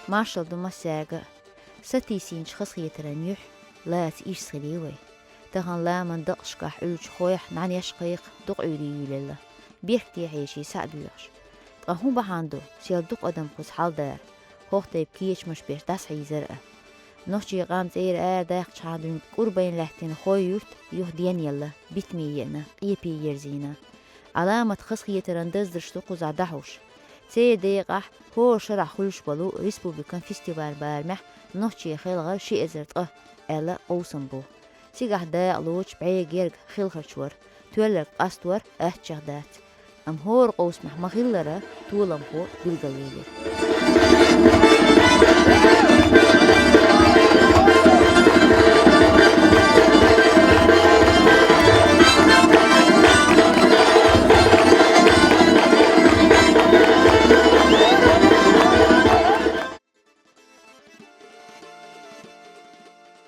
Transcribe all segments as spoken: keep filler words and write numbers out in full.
Маршал ду массаьрга а. Сатийсинчу хазахетаран юьхь лаца ирс хилий вай. Тахана ламан дакъашкахь Ӏуьллучу хойх нӀаьнеш кхайкха дукъ Ӏуьйре юьйлелла. Бехк тӀе хьеший схьа а боьхуш. Ткъа хӀун бахьана ду, сел дукха адам кхуза хьалдара, хӀокху тайпа кечамаш беш дӀасахьийзар а? Нохчийн къам цӀера арадаьккхичхьана дуьйна кӀурбайна лаьттина Хой-Юрт юха денъелла, битаме еана, къепе ерзийна. Ӏаламат хазахетаран даздарш ду кхузахь дӀахьуш. Церан декъахь хӀора шарахь хуьлуш болу республикан фестиваль барамехь «Нохчийн хелхар ши эзар ткъа» аьлла къовсам бу. Цигахь дакъалоцуш бӀе герга хелхарча вара, тоьлларг къастор аттачех дац. Амма хӀора къовсамехь ма-хиллара толамхо билгалвелира.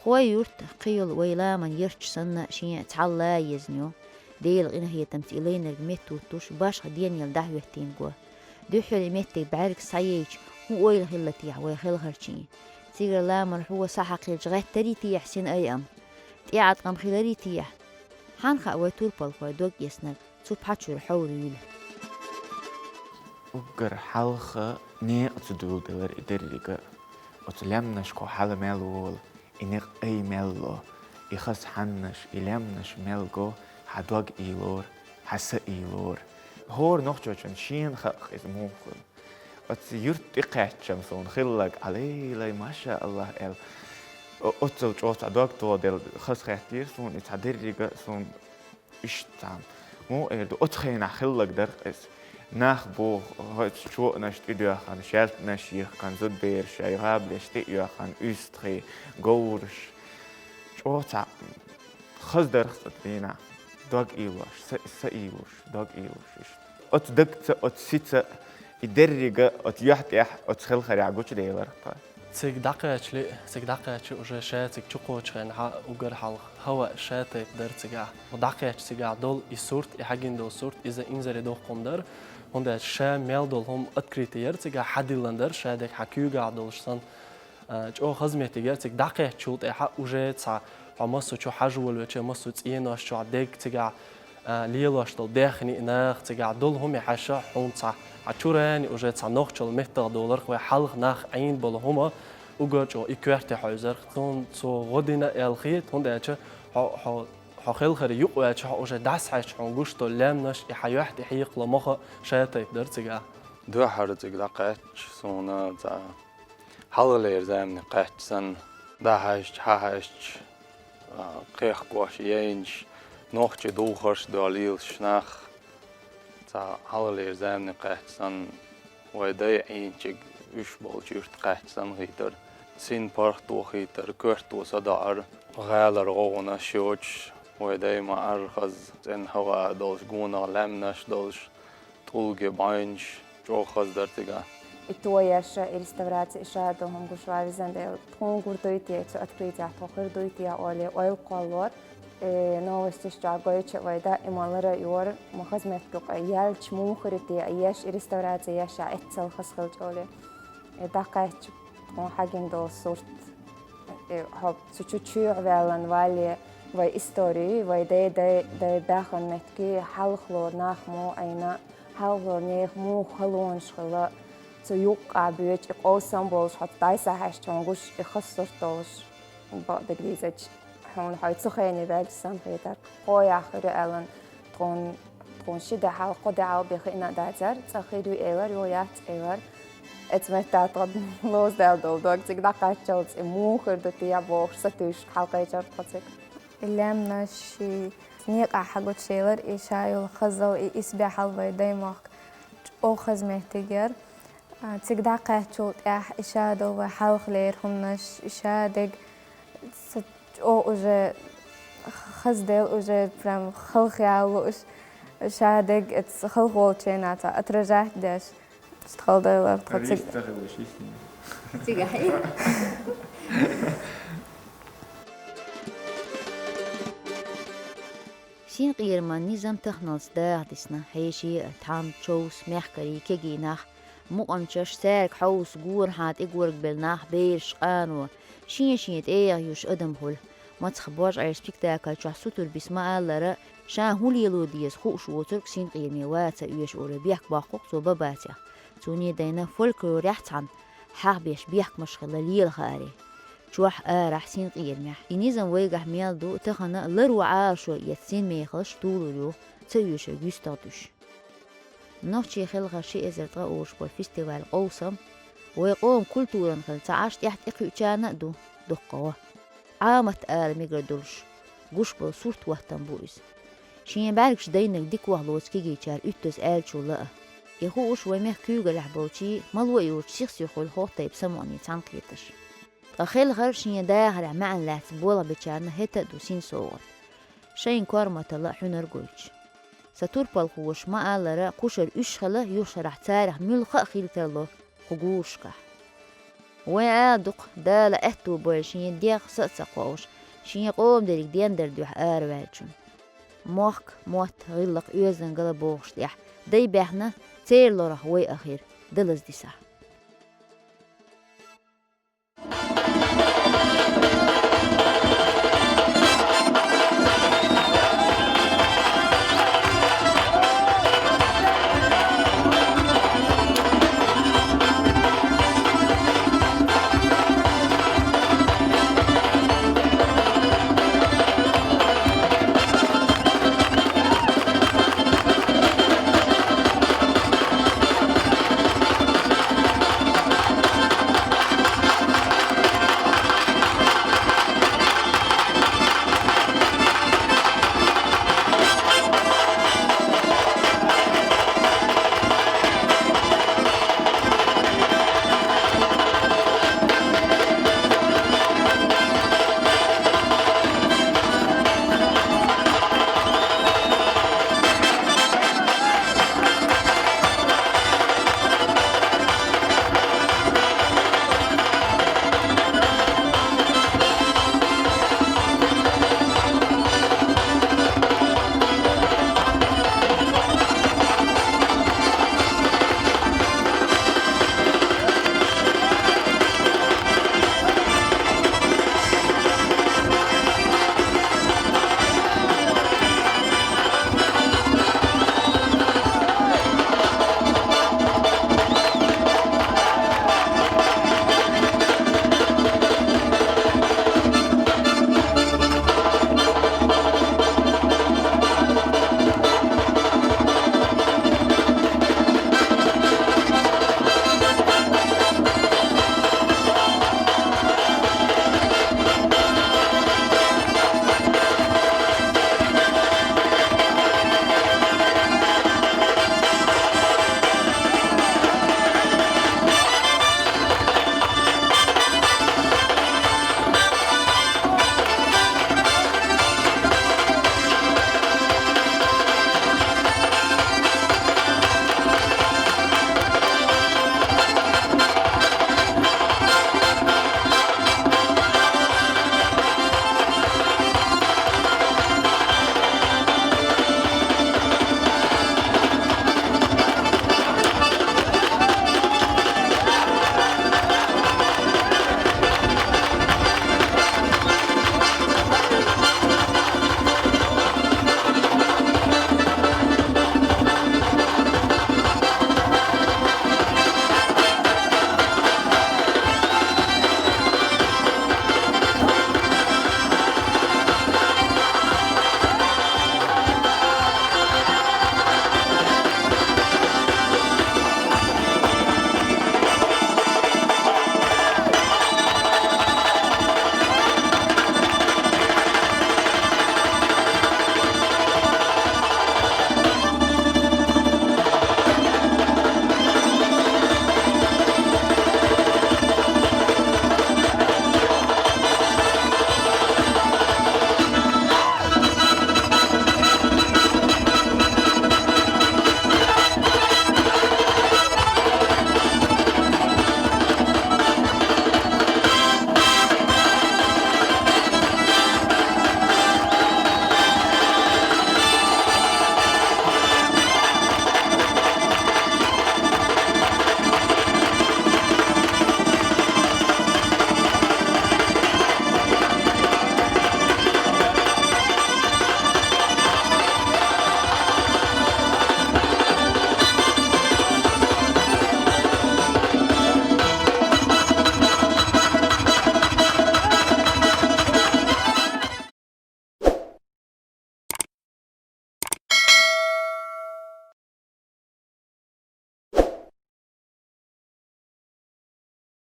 Хой-Юрт кхин йолу вай ламан ярташ санна шен цхьалла а езна ю. Делан къинхетамца и лайнарг меттахӀуттуш башха денъелла дӀахӀоьттина го. Дуьххьара и меттиг бӀаьргаш схьаейча, хӀун ойла хилла техьа вай хелхарчийн? Цигара ламанхьо схьахьакхилча гӀеттарий техьа сина айам? ТӀеӀаткъам хиларий техьа? Хьанна хаьа вай турпалхойн дог эцнарг цу пхьа чуьра хьовруьйла? Уггар хьалха некъаца дуьйладелира и деррига а. Оцу лаьмнашкахь хьала мел волу, и некъ ай мел ло, и хаза хьаннаш, и лаьмнаш мел го, хьан дог ийлора, хьан са ийлора. ХӀора нохчочунна шена хаьа иза муха хуьлу. Оцу юьрта тӀекхаьчча суна хилларг, Ӏалей-лай, машааллахӀ, аьлла. О-, оццул чӀогӀа цхьа дог тоделла хазахеттера суна и цхьа деррига а суна. Иштта цхьа, муха эр ду, оцу хенахь хилларг дара иза. Нах бу, хӀоьттина чоанаш тӀедоьхкина, шаьлтанаш йихкина, зудбераш шайн гӀабалеш тӀе а йоьхкина, уьстагӀий, говраш. ЧӀогӀа цхьа хаза дара цу дийнахь. Дог ийлош, са, са ийлуш, дог ийлуш иштта. Оцу дагца, оцу сица, и деррига оцу юьхь тӀехь, оцу хелхарехь гучуделира тхан. Цига дӀакхаьчча, цига дӀакхаьчча уже ша цига чукхочу хенахь уггар хьалха хӀаваъ ша тайпа дара цигахь. ДӀакхаьчча цигахь долу и сурт, и хьаьгна долу сурт, иза инзаре доккхун дара. ХӀунда аьлча ша мел долу хӀума открытый яра цигахь, хьадиллина дара, ша дерг хьан куьйгахь долуш санна. А, чӀогӀа хаза меттиг яра цига дӀакхаьччул тӀаьхьа уже цхьа хьо массо чу хьажа волавелча, массо цӀенош чохь дерг цигахь, а, лелош долу даьхни а, наха цигахь долу хӀума хьаьжча, хьуна цхьа, хьан чуьрани уже цхьа нохчалла меттах доларх вай хьалха нах Ӏийна болу хӀума уггар чӀогӀа и коьрте хьовзарх. Цунна цо гӀо дина аьлла хета, хӀунда аьлча хьо, хьо, хьо хелхаре юкъаваьлча, хьо уже дӀасахьаьжча хьуна гуш долу лаьмнаш, и хьан юьхь тӀе хьекхало маха ша тайпа дара цигахь. Дуьххьара цига дӀакхаьчча суна цхьа хьалхалера заманех кхаьчча санна, дӀахьаьжча, хьахьаьжча, а, кхехкош, яйнаш, нохчийн духарш долуш нах, цхьа хьалхалера заманех кхаьчча санна, вай дай Ӏийначиг уьш болчу юьрта кхаьчча санна хийтара. Син паргӀато хийтара, коьрто садоӀара, гӀалара гӀовгӀанаш йоцуш, вай дай ма-, арра хаза цӀена хӀаваъ долуш, гонах лаьмнаш долуш, тӀулги бӀаьнаш, чӀогӀа хаза дара цигахь. И тоеш, и реставраци, и шадо хӀума гуш ван везан дела, тхуна гур дуй те, цу открытиехь тхо хир дуй те олий, ойла кхоллора. И новосташ чохь гойтуш вай даиман лара а йора, ма хаза меттиг юкъа яьлча муха хир те, еш, и реставраци еш а эццал хаза хилча олий. И дӀакхаьчча тхуна хьаьгна долу сурт. И хьо цу чу чуьйхьа ваьллан валле, вай истори, вай дай, дай, дай баьхна меттиг, хьалхалора нах муха Ӏийна, хьалхалора нехан муха халонаш хилла, цу юккъехь боьдуш и къовсам болуш, хьо дӀасахьаьжча хьуна гуш и хаза сурт долуш, бакъдерг дийцича, хьуна хьо цу хене ваьлча санна хетарх. Кхоъ хир ю аьлла, тхуна, тхуна ши де хьалха, кхо де хьалха бен хиъна а дацара, цкъа хир ю элира, юха яц элира. Оцу меттехь тхан лозадаьлла долу дог цига дӀакхаччалц, и муха хир ду те бохуш, сатуьйсуш хьалакхечира тхо цига. И лаьмнаш, и некъахь хьагучуделира, и ша йолу хазалла, и исбаьхьалла вай даймохк чӀогӀа хаза меттиг яра. А, цига дӀакхаьччул тӀаьхьа и ша долу вай хьалхалера хӀуманаш, и ша дерг са чӀогӀа уже хаза дела, уже прям халха яла лууш, ша дерг эца халха волчу хенахь цхьа отражать деш. Стхалдайлар тхо цига. Риз ца хилла ши сий. Цигахь. Синкъераман низам таханалц даха дисна, хьеший а, тхьам, човс, мехкарий, кегий нах, Мукъамчаш, цаьрга хьовса, горахьа тӀегоргбелла нах, бераш, къано, шен-шен тӀегӀа юш адам хуьлу. Мацах божӀера спектакль чохь сутур биса ма-аллара, ша хӀун лело деза хууш воцург синкъераме ваца оьшу олий бехк боккхуш цо Бабацех. Цуьнан дайна фольклорехь цхьаьна хьахбеш бехкамаш хилла лела хааре. Чохь, арахь, синкъерамехь. И низам вайгахь мел ду, тахана ларван Ӏалашо эцна синмехаллаш, тулур ю ца оьшург юьстах дуьш. Нохчийн хелхар ши эзар ткъа олуш болу фестиваль «Къовсам» вай къоман культуран хилла ца Ӏаш тӀаьхьа тӀекхуьучарна а ду дуккха гӀо. Ӏамат ала мегар долуш гуш болу сурт-хӀоттам бу иза. Шен бӀаьргаш дайнарг дика ваха лоцу кегийчара уьттаза аьллачул а. И хууш вай мехкан куьйгаллехь болчийн, мало а йоцуш, сих-сиха хуьлу хӀокху тайпа самукъане цхьаьнакхеташ. Ткъа хелхар шен дахарехь маьӀна лаьцна болх бечарна хӀетта а ду синсовгӀат, шайна корматалла а, хьуьнар а гойтуш. Сан турпалхоша ма-аллара, кхушара уьш хилла, юха шарахь царах муьлхха а хила тарло кху гурашкахь. Вай ала ду-кх, Дала аьтто бойла шен дегӀ са а ца кхоуш, шен къоман дерриг дендар дуьхьа араваьллачунна. Мохк, мотт, гӀиллакх, оьздангалла бохуш тӀехь, дай баьхна, церан лорах вай а хир, далаза дисахь.